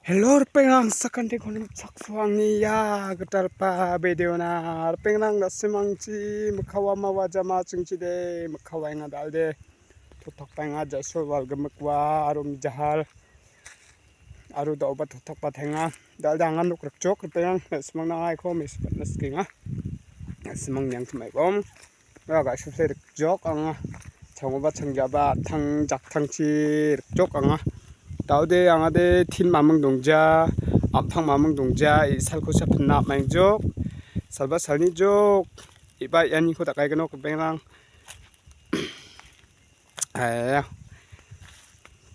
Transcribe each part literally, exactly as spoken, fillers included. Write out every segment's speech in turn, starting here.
Hello, ripengrang, sakantikon nimchaksoa angni ia gitalgipa videona. Ripengrang, na·simangchi mikkawa ma wajama chingchide, mikkawaenga dalde. Totokbaenga, ja·sol walgimikwa, aro mijahal, aro da·oba totokbatenga. Dalde anga nok rikjok, ripengrang, na·simangna aiko mesokatna sikenga. Na·simang niangtimaibom. Ua ga·sipse rikjok anga. Changoba changjaba tang jaktangchi rikjok anga. Daode angade tin mamung dongja, am·pang mamung dongja, i·salkosa pinna am·aengjok. Salba salnijok. Iba ianiko dakaigano ripengrang. Aia.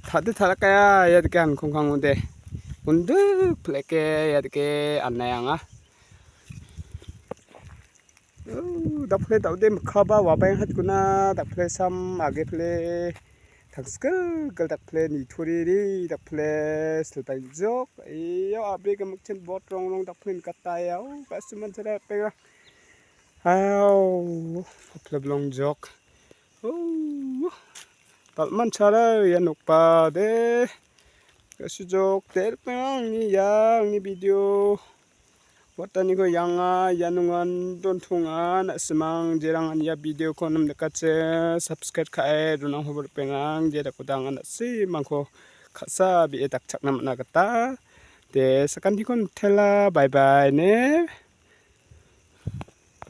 Tade tarakaya, ia dake ankongkang ode. Unduk pleke, ia dake anai anga. Oh, dakple daode mikkaba wabaeng hatkuna, dakple sam agepile tangsikgilgil dakple nitoriri dakple silbaengjok. Ia a·bri gimikchin bot rongrong dakple nikata ia. Oh, ga·suman tera pega. Au, dakple bilongjok. Oh, dal·manchara ia nokba de. Ga·sujok de ripengrang angni ia angni video. Wataniko ianga ia nongan dontonga, na·simang jerangan ia videoko namnikache subscribe ka·e donangkoba ripengrang, jedakoda anga na·simangko ka·sa be·e dakchakna man·a gita. De, sakantikon mitela, bye bye ne.